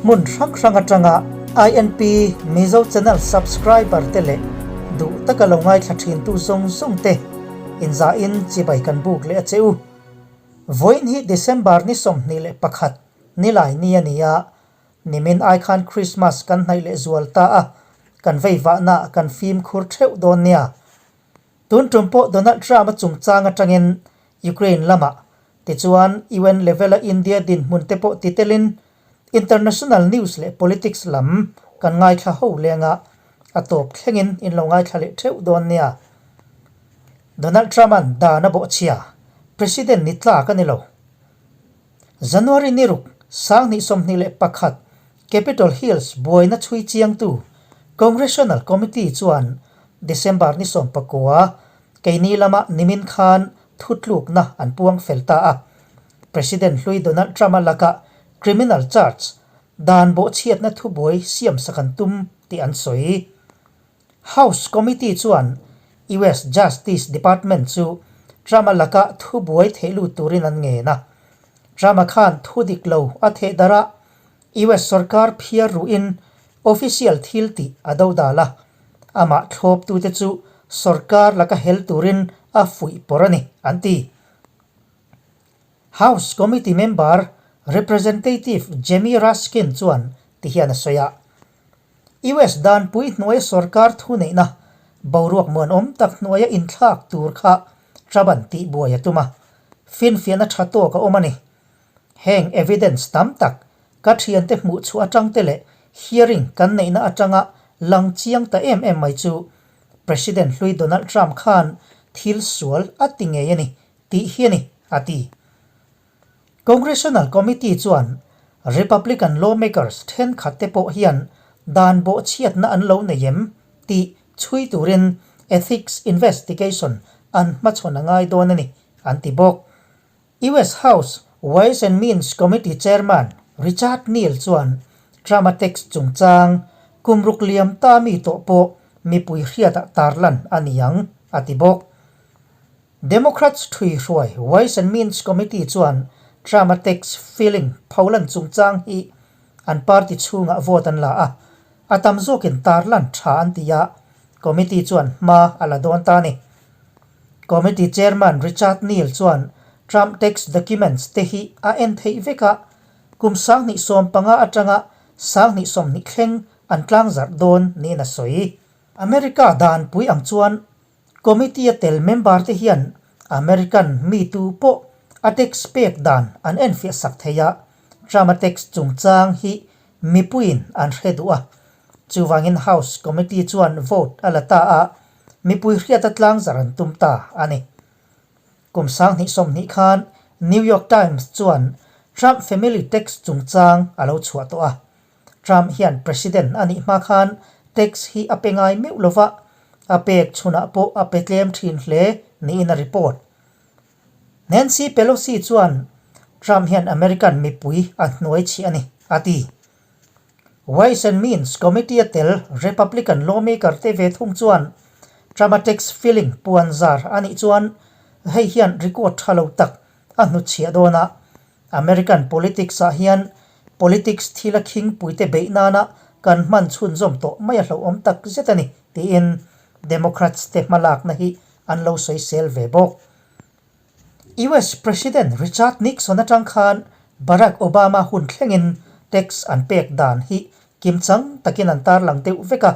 Hmun hrang hrang atanga INP Mizo Channel subscriber te leh duh taka lo ngaithla thintu zawng zawng te inzahin chibai kan buk leh a che u. Vawiin hi December ni 21 nilai ni a ni a, nimin ai khan Christmas kan hnaih leh zual ta a, kan veivahna kan fimkhur theuh dawn nia. Tun tum pawh Donald Trump-a chungchang atangin Ukraine lamah, tichuan UN level-a India dinhmun te pawh ti telin international news leh politics lam kan ngaithla ho leng a, a tawp thlengin in lo ngaithla leh theuh dawn nia. Donald Trump-a'n dan a bawhchhia, President ni tlak a ni lo. January ni ruk, 2021, Capitol Hills buaina chhui chiangtu Congressional Committee chuan December ni 19 keini lama nimin khan thutlukna an puang fel ta a. President hlui Donald Trump-a lakah criminal charge, dan bawhchhiatna thubuai siamsak an tum tih an sawi. House Committee chuan US Justice Department chu Trump-a lakah thubuai theih lut turin an ngen a. Trump-a khan thu dik lo a theh darh a, US sorkar phiar ruhin official thil tih a do dal a, amah thlawptute chu sorkar laka hel turin a fuih pawrh a ni, an ti. House Committee member Representative Jamie Raskin chuan ti hian a sawi a, US danpui hnuaia sorkar thuneihna boruak muanawm tak hnuaia inthlak tur kha Trump-a'n tihbuai a tum a, finfiahna tha tawk a awm a ni. Heng evidence tam tak ka thiante hmuh chhuah atang te leh hearing kan neihna atanga lang chiang ta em em mai chu President hlui Donald Trump khan thil sual a ti ngei a ni tih hi a ni, a ti. Congressional Committee chuan Republican lawmakers thenkhat te pawh hian dan bawhchhiatna an lo nei em tih chhui turin ethics investigation an hmachhawn a ngai dawn a ni, an ti bawk. US House Ways and Means Committee Chairman Richard Neal chuan Trump-a tax chungchang kum ruk liam ta mi tawh pawh mipui hriatah tarlan a ni ang, a ti bawk. Democrats thuihruai Ways and Means Committee chuan Trump-a tax filing pholan chungchang hi an party chhungah vote an la a, a tam zawkin tarlan tha an ti a, committee chuan hma a la dawn ta a ni. Committee Chairman Richard Neal chuan Trump tax documents te hi a en theih vek a, kum 2015 atanga 2020 thleng an tlangzarh dawn niin a sawi. America danpui ang chuan Committee a tel member te hian American mi tu pawh a tax pek dan an enfiah sak thei a, Trump a tax chungchang hi mipuiin an hre duh a. Chuvangin House Committee chuan vote a la ta a, mipui hriata tlangzarh an tum ta a ni. Kum 2020 khan New York Times chuan Trump family tax chungchang a lo chhuah tawh a. Trump hian president a nih hma khan tax hi a pe ngai meuh lova, a pek chhunah pawh a pe tlem thin hle niin a report. Nancy Pelosi chuan Trump hian American mipui a hnuai chhi a ni, a ti. Ways and Means Committee a tel Republican lawmaker te ve thung chuan Trump-a tax filing puan zar a nih chuan hei hian record tha lo tak a hnutchhiah dawn a, American politics ah hian politics thil a khingpuite beih nana kan hman chhunzawm tawh mai a hlauhawm tak zet a ni tiin Democrats te hmalakna hi an lo sawisel ve bawk. US President Richard Nixon atang khan Barack Obama hun thlengin tax an pek dan hi kimchang takin an tarlang deuh vek a,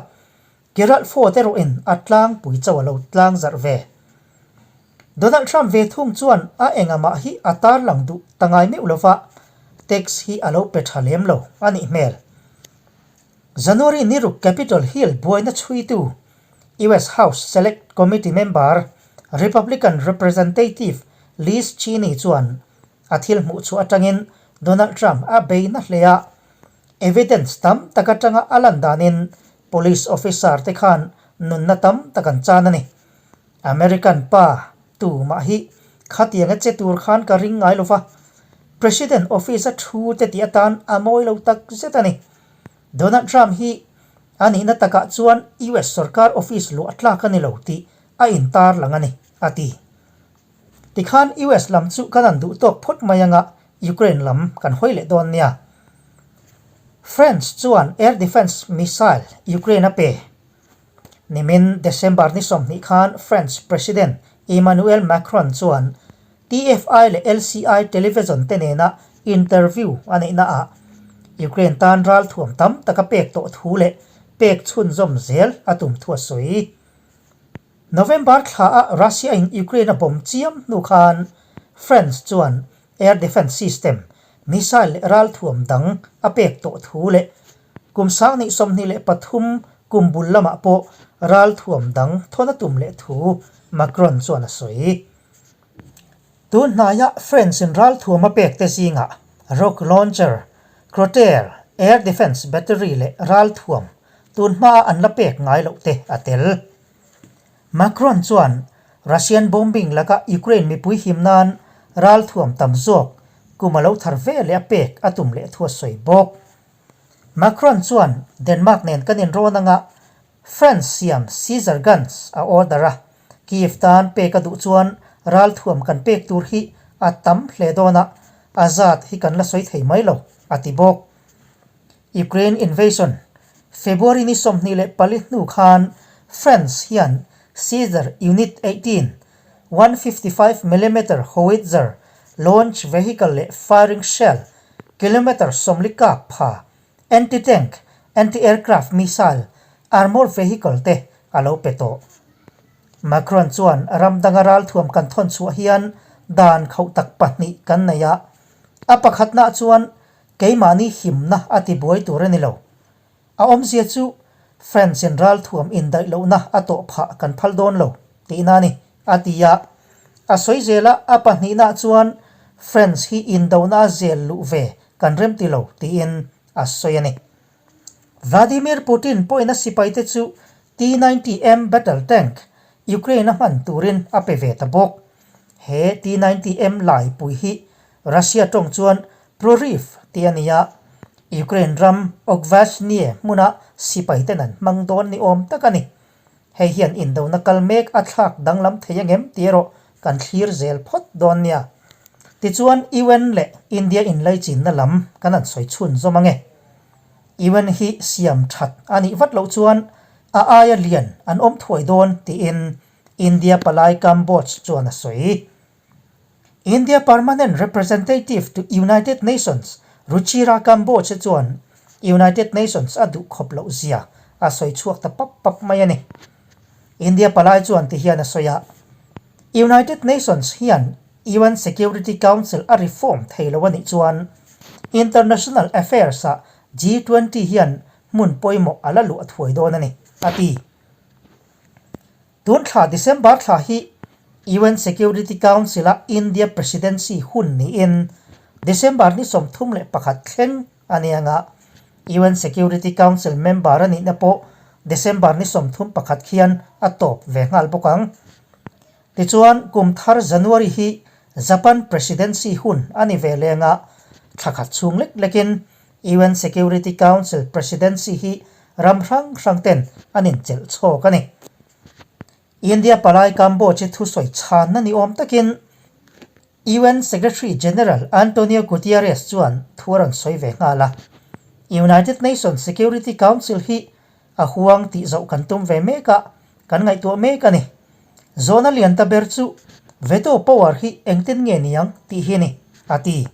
Gerald Ford erawhin a tlangpui chauh a lo tlang zarh ve. Donald Trump ve thung chuan a engamah hi a tarlang duh ta ngai meuh lova, tax hi a lo pe tha lem lo a nih hmel. January ni ruk Capitol Hill buaina chhuitu US House Select Committee member Republican Representative Liz Cheney chuan a thil hmuh chhuah atangin Donald Trump a bei na hle a, evidence tam tak atanga a lan danin police officer te khan nunna tam tak an chan a ni. American pa tumah hi khatianga che tur khan ka ring ngai lova, President office a thu te tih atan a mawi lo tak zet a ni. Donald Trump hi a nihna takah chuan US sorkar office luah tlak a ni lo tih a intar lang a ni, a ti. Tikhan US lam chu kan han duh tawk phawt mai anga Ukraine lam kan hawi leh dawn nia. France chuan air defence missile Ukraine a pe. Nimin December ni 20 khan French President Emmanuel Macron chuan TFI leh LCI television te nena interview a neihnaah Ukraine tan ralthuam tam tak a pek tawh thu leh pek chhunzawm zel a tum thu a sawi. November thlaah Russia in Ukraine a bomb chiam hnu khan France chuan air defence system, missile leh ralthuam dang a pek tawh thu leh kum 2023 kum bul lamah pawh ralthuam dang thawn a tum leh thu Macron chuan a sawi. Tun hnaia France in ralthuam a pek te zingah Rock launcher, Crotale air defence battery leh ralthuam tun hmaa an la pek ngai loh te a tel. Macron chuan Russian bombing laka Ukraine mipui him nan ralthuam tam zawk kum a lo thar ve leh a pek a tum leh thu a sawi bawk. Macron chuan Denmark nen kan inrawn anga France siam Caesar guns a order a, Kyiv tan pek a duh chuan ralthuam kan pek tur hi a tam hle dawn a, a zat hi kan la sawi thei mai lo, a ti bawk. Ukraine invasion, February ni 24 hnu khan France hian Caesar Unit 18, 155 millimeter howitzer launch vehicle leh firing shell kilometre 40 kap pha anti-tank, anti-aircraft missile, armour vehicle te a lo pe tawh. Macron chuan ram danga ralthuam kan thawn chhuah hian dan khauh tak pahnih kan nei a, a pakhatnaah chuan Keimahni himna a ti buai tur a ni lo. A awmzia chu France in ralthuam indaih lohna a tawh phah kan phal dawn lo tihna a ni, a ti a. A sawi zel a, a pahnihnaah chuan France hi indona a zel luh ve kan remti lo tiin a sawi a ni. Vladimir Putin pawhin a sipaite chu T-90M battle tank Ukraine a hman turin a pe ve ta bawk. He T-90M laipui hi Russia tawng chuan Proriv tih a ni a, Ukraine ram Okvashnie hmuna sipaiten an hmang dawn ni awm tak a ni. Hei hian indona kal mek a thlak danglam thei angem tih erawh kan thlir zel phawt dawn nia. Tichuan UN leh India inlaichinna lam kan han sawi chhun zawm ange. UN hi siam that a nih vat loh chuan a aia lian an awm thuai dawn tiin India palai Kamboj chuan a sawi. India Permanent Representative to United Nations Ruchira Kamboj chuan United Nations a duh khawp loh zia a sawi chhuak ta pap pap mai a ni. India palai chuan ti hian a sawi a, United Nations hian UN Security Council a reform thei lo a nih chuan International Affairs-ah G20 hian hmun pawimawh a la luah thuai dawn a ni, a ti. Tun thla December thla hi UN Security Council-a India Presidency hun niin December ni 31 thleng a ni anga UN Security Council member a nihna pawh December ni 31 khian a tawp ve nghal bawk ang. Tichuan kum thar January hi Japan Presidency hun a ni ve lenga thla khat chhung lek lekin UN Security Council Presidency hi ram hrang hrang ten an inchelh chhawk a ni. India palai Kamboj-i thusawi chhanna ni awm takin UN Secretary General Antonio Guterres chuan thu a rawn sawi ve nghal a. United Nations Security Council hi a huang tih zoh kan tum ve mek a, kan ngaihtuah mek a ni. Zawhna lian ta ber chu veto power hi engtin nge niang tih hi a ni, a ti.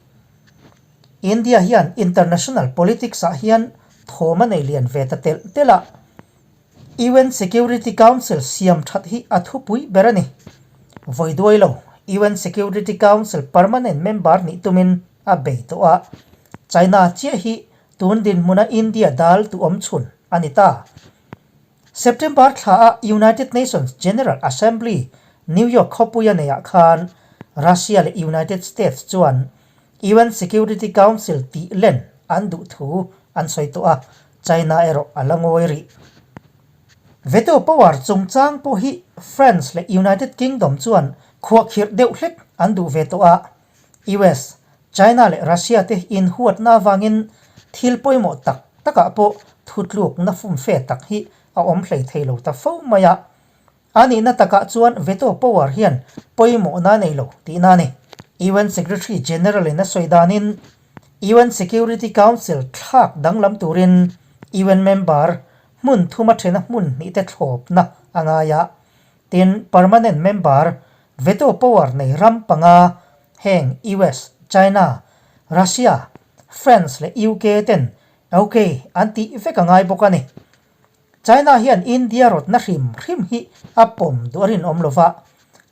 India hian international politics ah hian thawm a nei lian ve ta telh telh a, UN Security Council siam that hi a thupui ber a ni. Vawi duai lo, UN Security Council permanent member nih tumin a bei tawh a, China chiah hi tun dinhmuna India dal tu awm chhun a ni ta. September thla a United Nations General Assembly New York khawpui a neihah khan Russia leh United States chuan UN Security Council tih len an duh thu an sawi tawh a, China erawh a la ngawi rih. Veto power chungchang pawh hi France leh United Kingdom chuan khuahkhirh deuh hlek an duh ve tawh a, US, China leh Russia te inhuatna avangin thil pawimawh tak takah pawh thutlukna fumfe tak hi a awm hlei thei lo ta fo mai a. A nihna takah chuan veto power hian pawimawhna a nei lo tihna a ni. UN Secretary General in a sawi danin. UN Security Council thlak danglam turin UN member hmun thuma thena hmun hnih te thlawpna a ngai a. Tin, permanent member veto power nei ram panga heng US, China, Russia, France leh UK ten ok an tih vek a ngai bawk a ni. China hian India rawtna hrim hrim hi a pawm duh a rinawm lo va,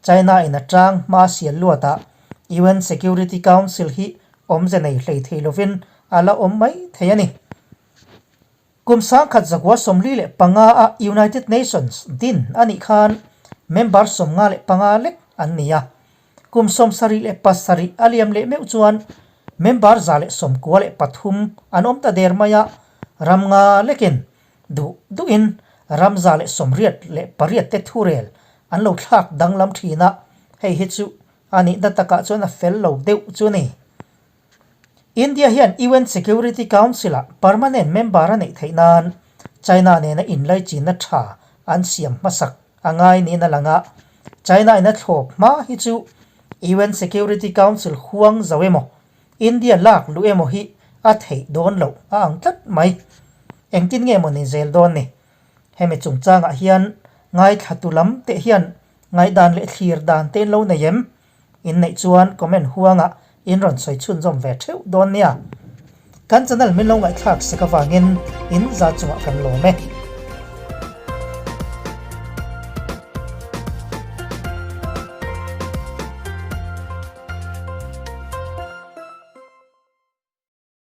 China in a tang hma sial luatah UN Security Council hi awmze nei hlei thei lovin a la awm mai thei a ni. Kum 1945 a United Nations din a nih khan member 55 lek an ni a. Kum 77 a liam leh meuh chuan member 193 an awm ta der mai a, ram nga lekin duh duhin ram 188 te thurel an lo thlak danglam thin a, hei hi chu a nihna takah chuan a fel lo deuh chu a ni. India hian UN Security Council-ah permanent member a neih theih nan China nena inlaichinna tha an siam hmasak a ngai niin a lang a. China-in a thlawp hma hi chu UN Security Council huang zo emaw, India lak luh emaw hi a theih dawn loh a ang tlat mai. Engtin nge maw ni zel dawn ni? Hemi chungchangah hian ngaithlatu lam teh hian ngaihdan leh thlir dan te in lo nei em? Inneih chuan comment huangah in rawn sawi chhunzawm ve theuh dawn nia. Kan channel min lo ngaihthlak sak avangin in za chungah kan lawm e.